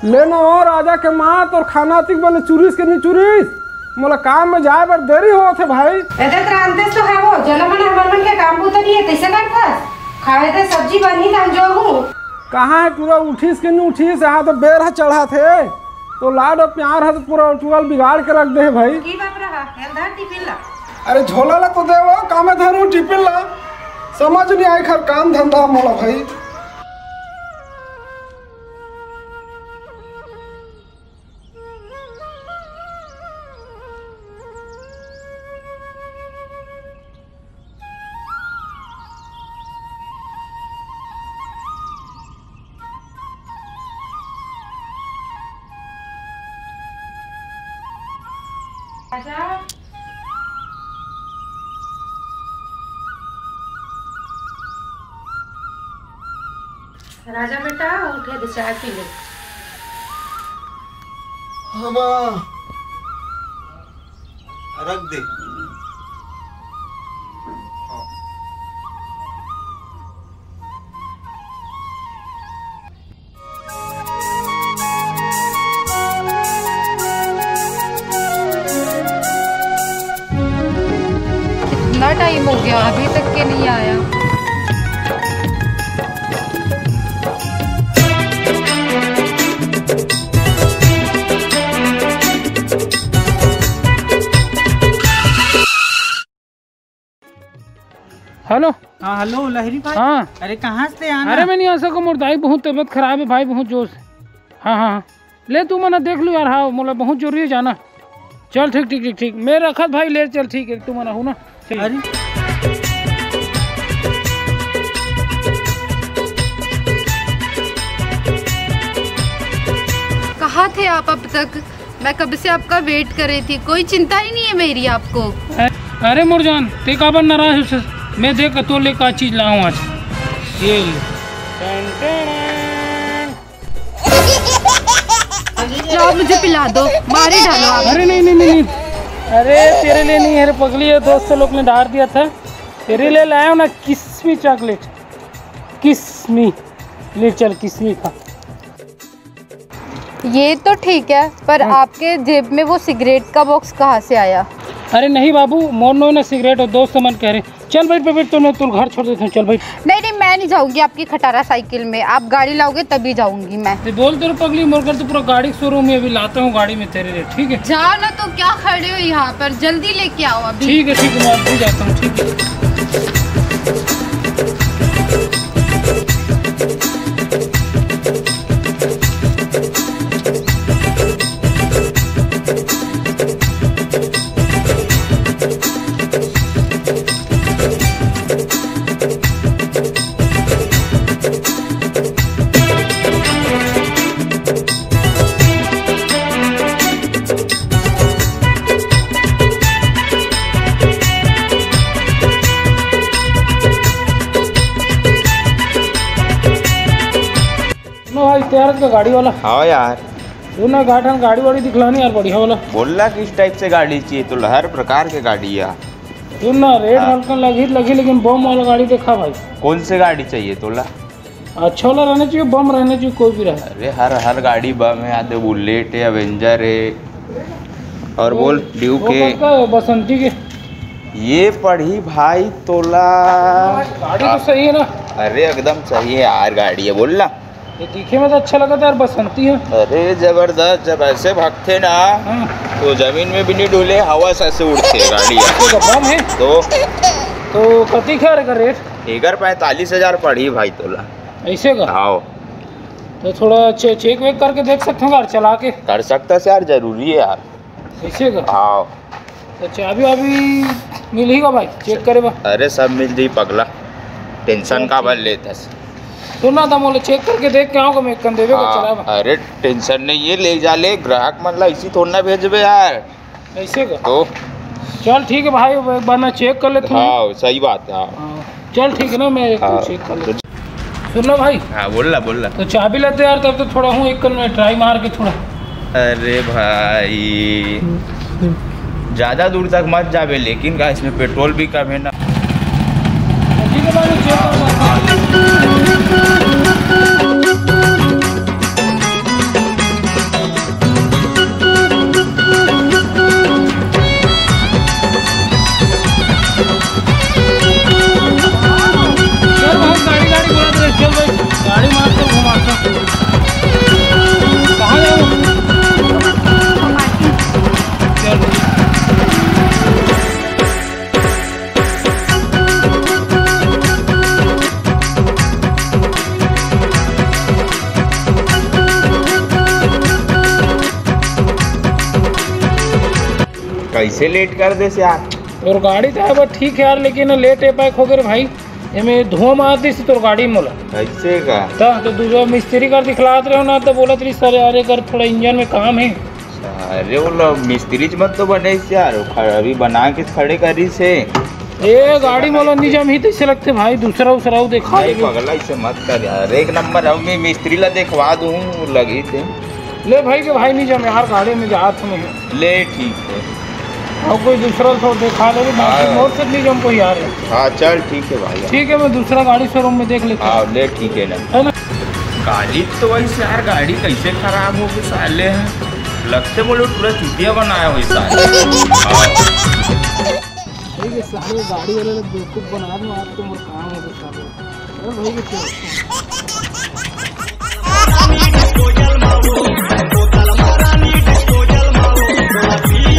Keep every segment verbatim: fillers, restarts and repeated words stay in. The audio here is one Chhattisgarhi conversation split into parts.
ले ना ओ राजा के माँ, तोर खाना अतिक बने चुरिस के नहीं चुरिस? मोला काम में जाए बर देरी होत हे भाई। ए देख रांधेस तो खाबो, जना मन हमर मन के काम बूता नहीं है, तैसे करथस? खाए दे, सब्जी बनही त हम जो हूँ। कहाँ है पूरा उठिस के नहीं उठिस? यहाँ तो बेर ह चढ़ात हे, तो लाड और प्यार ह तो पूरा उठवाल बिगाड़ के रख दे हे भाई। की बाप रहा, हेल धर टिफिन ला। अरे झोला ला तो देवो, कामे धरू टिफिन ला। समझ नहीं आई खर काम धंधा मोला भाई। राजा, राजा बेटा, उठे दे, चाय पी ले। हाँ माँ, रख दे। हाँ। कितना टाइम हो गया, अभी तक के नहीं आया। हेलो। हाँ, हेलो, लहरी भाई। हाँ। अरे, कहाँ से आना? अरे, मैं नहीं आ सकूँ, मोर दाई बहुत तबीयत खराब है भाई, बहुत जोर से। हाँ, हाँ, हाँ। ले, तू मना देख लू यार, हाँ, मोला बहुत जरूरी है जाना। चल, ठीक, ठीक, ठीक, ठीक। मैं रखत भाई, ले चल, ठीक है, तू मना हो ना। ठीक। अरे। कहाँ थे आप अब तक? मैं कब से आपका वेट कर रही थी, कोई चिंता ही नहीं है मेरी आपको। अ-, अरे मोर जान, ते काबर नाराज होस? मैं देख तो ले का चीज लाऊं आज। ये ले। टन टन। लाओ, मुझे पिला दो, मार ही डालो आप। अरे नहीं, नहीं, नहीं, नहीं। अरे तेरे लिए नहीं है रे पगली, ये दोस्त लोग ने डाल दिया था। तेरे लिए लाया हूँ ना किस्मी चॉकलेट। किस्मी। ले चल किस्मी खा। ये तो ठीक है, पर हाँ। आपके जेब में वो सिगरेट का बॉक्स कहाँ से आया? अरे नहीं बाबू, मोर नो ना सिगरेट, हो दोस्त मन कह रहे। चल बैठ, बैठ, बैठ, तूने तू घर छोड़ देते हैं, चल बैठ। नहीं, नहीं, मैं नहीं जाऊंगी आपकी खटारा साइकिल में, आप गाड़ी लाओगे तभी जाऊंगी मैं। ते बोल तेरे पगली, मोर घर तो पूरा गाड़ी शोरूम है, अभी लाता हूँ गाड़ी में तेरे लिए, ठीक है? जाओ ना, तो क्या खड़े हो यहाँ पर, जल्दी लेके आओ अभी। ठीक है, ठीक है, मैं अभी जाता हूँ, ठीक है। सुनो भाई, तैयार है गाड़ी वाला? हाँ यार। सुन ना, गाठन गाड़ी वाड़ी दिखलानी यार, बढ़िया वाला। बोलना किस टाइप से गाड़ी चाहिए तो, हर प्रकार के गाड़ी है। सुन ना, रेट हाँ। हल्का लगी, लगी, लेकिन बम वाला गाड़ी देखा भाई। कौन से गाड़ी चाहिए तोला? अच्छा वाला रहना चाहिए, बम रहना चाहिए, कोई भी रहे। अरे हर, हर गाड़ी बम है, आते बुलेट है, एवेंजर है, और बोल ड्यूक वो है। कौन है? बसंती के। ये पढ़ी भाई तोला। गाड़ी तो सही है ना? अरे एकदम सही है यार, गाड़ी है, बोल ना। ये दिखे में तो अच्छा लगा था यार, बसंती है। अरे जबरदस्त, जब ऐसे भागते ना हाँ। तो जमीन में भी नहीं डूले, हवा से ऐसे उड़ते गाड़ी। तो बम है। तो तो कति का रहेगा रेट? एकर पैंतालीस हजार पड़ी भाई तोला। ऐसे का? हाँ। तो थोड़ा चे-, चेक वेक करके देख सकते हो यार, चला के। कर सकता है यार, जरूरी है यार। ऐसे का? हाँ। तो चाबी वाबी मिल ही का भाई, चेक करे बा? अरे सब मिल जाई पगला, टेंशन का बल लेता है। सुन ना, तो मोला चेक करके देख के आओ, मैं कन देवे को हाँ, चला बा। अरे टेंशन नहीं है, ले जा ले, ग्राहक मन ला इसी थोड़ा ना भेजबे यार। ऐसे का? तो चल ठीक है भाई, एक बार मैं चेक कर लेता हूँ। हाँ, सही बात है, हाँ। हाँ, चल ठीक है ना, मैं एक हाँ, चेक कर लेता हूँ। सुन ना भाई। हाँ, बोल ना, बोल ना। तो चाबी लेते यार, तब तो थोड़ा हूँ एक कन में ट्राई मार के थोड़ा। अरे भाई, ज्यादा दूर तक मत जाबे, लेकिन का इसमें पेट्रोल भी कम है ना। ठीक है भाई, चेक कर लेता हूँ। कैसे लेट कर देस यार? तोर गाड़ी तो है बस ठीक है यार, लेकिन लेट ए पाए हो गए रे भाई। एमे धुआं मार दिस तोर गाड़ी मोला। कैसे का? त तो दूसरा मिस्त्री कर दिखलात रहे हो ना, तो बोलत रही सर यार, एकर थोड़ा इंजन में काम है। अरे वो लोग मिस्त्री च मत तो बने यार, वो ख-, अभी बना के खड़े करिस हे। ए गाड़ी मोला नहीं जमही तैसे लगते भाई, दूसरा उसरा देखा नहीं लेंगे। पगला, इसे मत कर यार, एक नंबर है, मैं मिस्त्री ला देखवा दूँ, लगी थे। ले भाई के भाई नहीं जमे यार, गाड़ी में जात हूँ मैं। ले ठीक है। और कोई दूसरा तो देखा ले, बाकी हाँ। मोर से नहीं जम कोई यार। हाँ चल ठीक है भाई। ठीक है, मैं दूसरा गाड़ी शोरूम में देख लेता हूँ। हाँ ले ठीक है ना। है ना? गाड़ी तो वैसे यार, गाड़ी कैसे खराब हो गई साले हैं, लगते बोले पूरा चुतिया बनाया हुआ साले। हाँ। ठीक है साले, गाड़ी वाले लोग बेवकूफ बना दो, आज तो मोर काम हो गया साले। अरे भाई, ये क्या?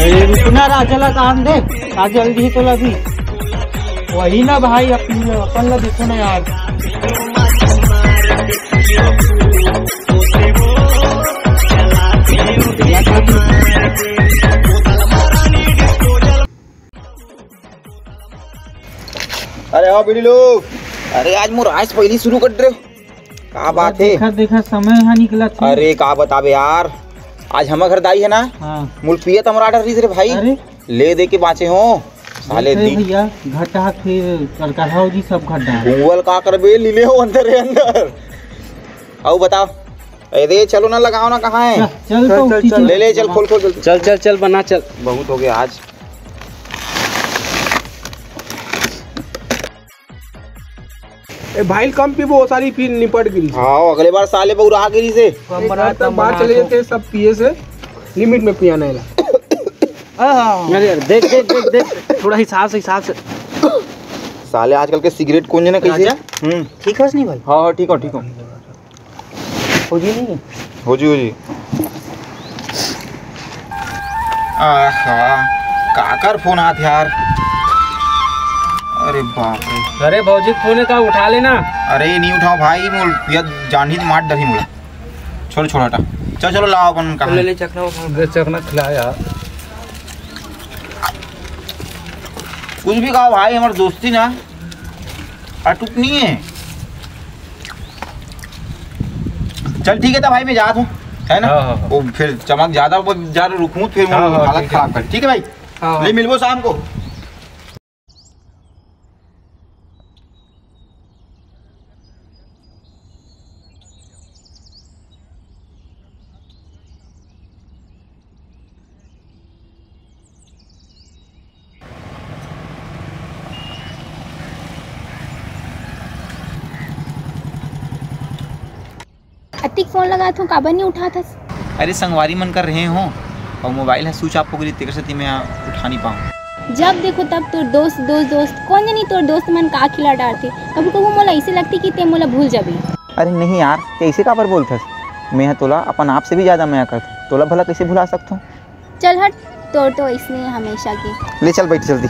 अरे रुक ना, राजा ला काम दे, आज जल्दी ही तो लगी। वही ना भाई, अपन अपन ला देखो ना यार। अरे आओ बीड़ी लो। अरे आज मोर आज पहली शुरू कर रहे हो। का बात है? देखा देखा समय यहाँ निकला था। अरे का बताबे यार, आज हमर घर दाई है ना, हाँ। मोला पिए त हमर order रहिस रे भाई। अरे। ले दे के बाँचे हो साले देख रे दी। भैया, घटा फिर करकरहा जी सब घटा। घुंगवल का करबे, लीले हो अंदर है अंदर। आओ बताओ। अरे चलो ना, लगाओ ना, कहाँ है? चल, चल तो चल, उठी चल। ले ले चल, खोल खोल जल्दी। चल चल चल बना चल। बहुत हो गया आज। ए भाई कम पीबो, वो सारी फिर निपट गिरी। हाँ, अगले बार साले बौरा गिरी से। एक बार तक बाहर चले जाते हैं, सब पिए से लिमिट में पियाना है। अरे यार, देख देख देख देख, थोड़ा हिसाब से, हिसाब से। साले आजकल के सिगरेट कौन है ना कैसे? राजा? हम्म। ठीक है नहीं भाई? हाँ हाँ, ठीक हो, ठीक हो। फौजी नहीं है? हो जी, हो जी। आहा, काकर फोन आत यार। अरे बाप रे। अरे भौजी, फोन का उठा लेना। अरे नहीं उठाओ भाई, मोल या जान ही मार डरी मोला। छोड़ छोड़ हटा। चल चलो लाओ अपन का। ले ले चखना, चखना खिला यार। कुछ भी कहो भाई, हमारी दोस्ती ना अटूट नहीं है। चल ठीक है, तो भाई मैं जात हूँ, है ना? हाँ, हाँ, हाँ। वो फिर चमक ज्यादा, वो ज्यादा रुकूँ, फिर हाँ, हाँ, हालत ठीक है। खराब कर, ठीक है भाई? हाँ, हाँ। ले मिलबो शाम को। अतिक फोन लगात हूँ, काबर नहीं उठात हस? अरे संगवारी मन कर रहे हो, और मोबाइल है स्विच ऑफ हो गई, तेकर सेती मैं उठा नहीं पाऊँ। जब देखो तब तोर दोस्त, दोस्त, दोस्त। कौन जानी तोर दोस्त मन का खिला डारथे। कभू कभू मोला ऐसे लगती कि ते मोला भूल जाबे। अरे नहीं यार, ते ऐसे काबर बोलथस? मैं ह तोला अपन आप से भी ज्यादा मया करथूँ, तोला भला कैसे भुला सकथूँ? चल हट, तोर तो इसने हमेशा की। ले चल बैठ जल्दी।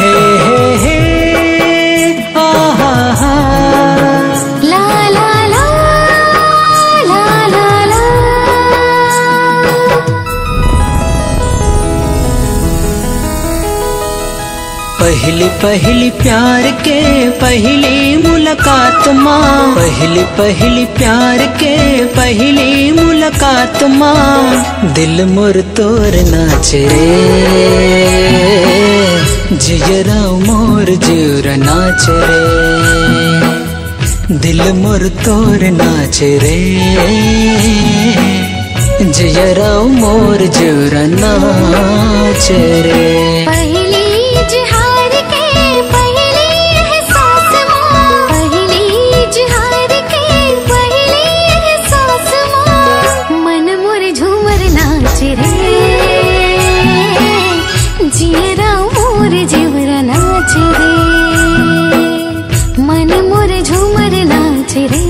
हे, हे, हे, आ, हा, हा। ला, ला, ला, ला, ला, ला। पहली पहली प्यार के पहली मुलाकात मा, पहली पहली प्यार के पहली मुलाकात मा, दिल मोर तोर नाच रे, जियरा मोर जियरा नाच रे। दिल मोर तोर नाच रे, जियरा मोर जियरा नाच रे। पहली इजहार के पहली एहसास मा, पहली इजहार के पहली एहसास मा, मन मोर झूमर नाच रे, जियरा मोर जियरा नाच रे। मन मोर झूमर नाच रे,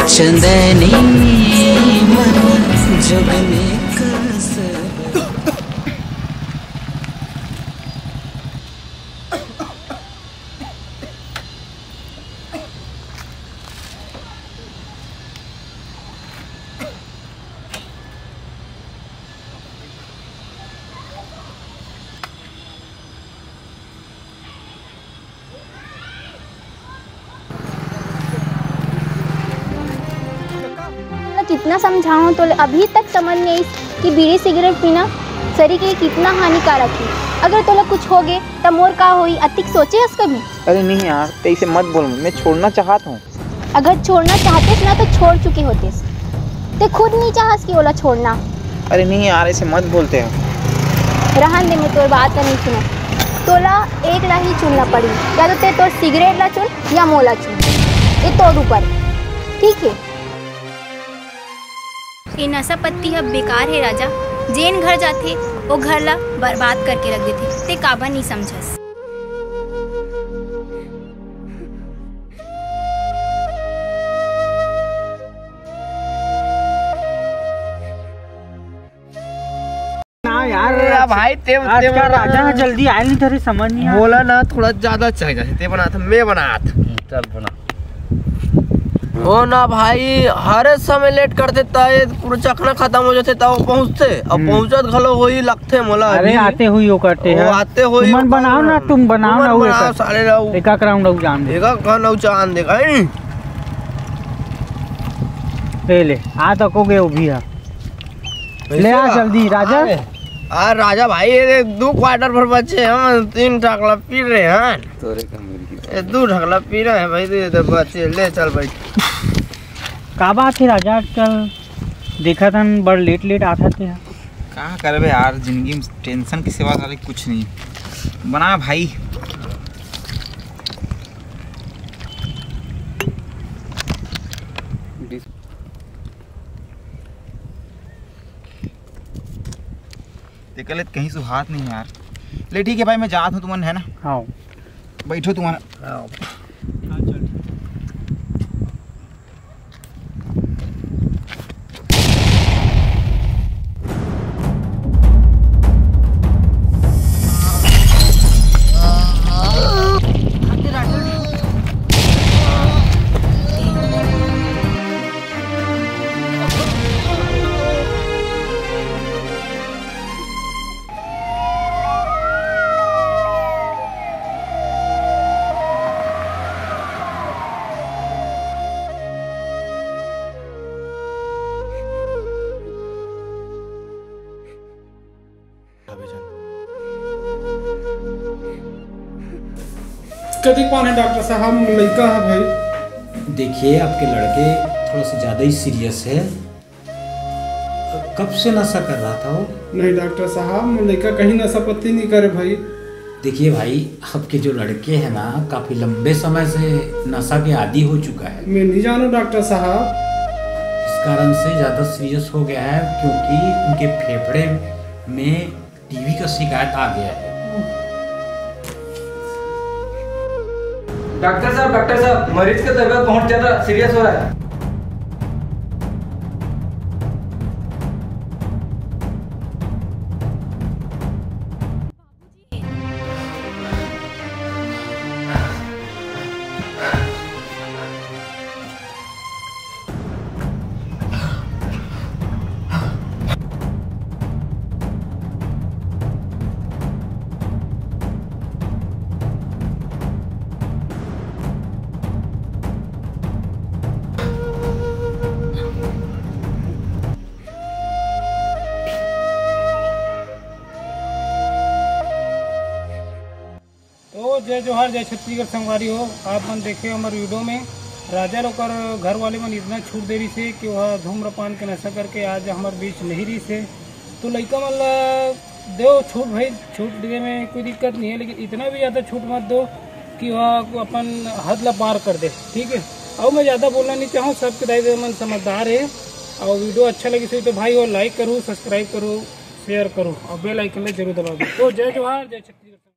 चंदनी मन जग में कस। कितना समझाऊं तो अभी तक समझ नहीं आइस कि बीड़ी सिगरेट पीना शरीर के लिए कितना हानिकारक है। अगर तोला कुछ हो गे त मोर का होई, अतिक सोचे हस कभी? अरे नहीं यार, ते इसे मत बोल, मैं छोड़ना चाहत हूँ। अगर छोड़ना चाहतेस ना तो छोड़ चुके होतेस। ते खुद नहीं चाहस कि ओला छोड़ना। अरे नहीं यार, ऐसे मत बोलते हैं। रहन दे, मैं तोर बात ला नहीं सुनो। तोला एक ला ही चुनना पड़ी, या तो ते तोर सिगरेट ला चुन या मोला चुन, ये तोर ऊपर, ठीक है? ये नशा पत्ती ह बेकार है राजा, जेन घर जाथे वो घर ला बर्बाद करके रख देथे, ते काबर नहीं समझस? ना यार, अरे यार भाई, ते, आज ते का बना। राजा ह जल्दी आए नहीं, तेरे समझ नहीं आ। बोला ना, थोड़ा ज्यादा चाहिए, ते बनात, मैं बनात। चल बना। ओ ना भाई, हर समय लेट कर देता है, पूरा चखना खत्म हो जाते तब पहुंचते, अब हम्म। पहुंचत घलो होई लगते मोला अरे अभी। आते हुई वो करते वो हैं। आते हुई तुमन वो बनाओ ना, करना। तुम बनाओ तुमन ना, वो बनाओ, कर। साले रहो। एक एक राउंड और जान दे। एक एक राउंड और जान दे, कहीं। ले ले, आ तको गए वो भी है। ले आ जल्दी, राजा। अरे, आ राजा भाई, ये देख, दो क्वार्टर भर बचे हैं, तीन ढकला पी रहे हैं। तोरे का मिल गई। ये दो ढकला पी रहे हैं भाई, तो ये तो बचे, ले चल भाई। का बात है राजा, आजकल देखा था बड़ लेट लेट आता थे। का करबे यार, जिंदगी में टेंशन के सिवा साले कुछ नहीं। बना भाई। तेकर ले कहीं सुहात नहीं यार। ले ठीक है भाई, मैं जात हूँ, तुमन है ना? हाँ। बैठो तुमन। हाँ। कदी कौन है डॉक्टर साहब, लड़का है भाई। देखिए, आपके लड़के थोड़ा सा ज्यादा ही सीरियस है। कब से नशा कर रहा था वो? नहीं डॉक्टर साहब, मोर लड़का कहीं नशा पत्ती नहीं करे भाई। देखिए भाई, आपके जो लड़के हैं ना, काफी लंबे समय से नशा के आदी हो चुका है। मैं नहीं जानू डॉक्टर साहब। इस कारण से ज्यादा सीरियस हो गया है, क्योंकि उनके फेफड़े में टीबी का शिकायत आ गया है। डॉक्टर साहब, डॉक्टर साहब, मरीज का तबीयत बहुत ज्यादा सीरियस हो रहा है। तो जय जोहार, जय छत्तीसगढ़ संगवारी हो। आप मन देखे हमर वीडियो में राजा ल ओकर घर वाले मन इतना छूट दे रही से कि वह धूम्रपान के नशा करके आज हमर बीच नहीं रही से। तो लइका मन ला दो छूट भाई, छूट देवे में कोई दिक्कत नहीं है, लेकिन इतना भी ज़्यादा छूट मत दो कि वह अपन हद ला पार कर दे, ठीक है। और मैं ज़्यादा बोलना नहीं चाहूँ, सबके दाई दे मन समझदार है। और वीडियो अच्छा लगी सही तो भाई वो लाइक करो, सब्सक्राइब करो, शेयर करो और बेल आइकन में जरूर दबा दो। तो जय जोहार, जय छत्तीसगढ़।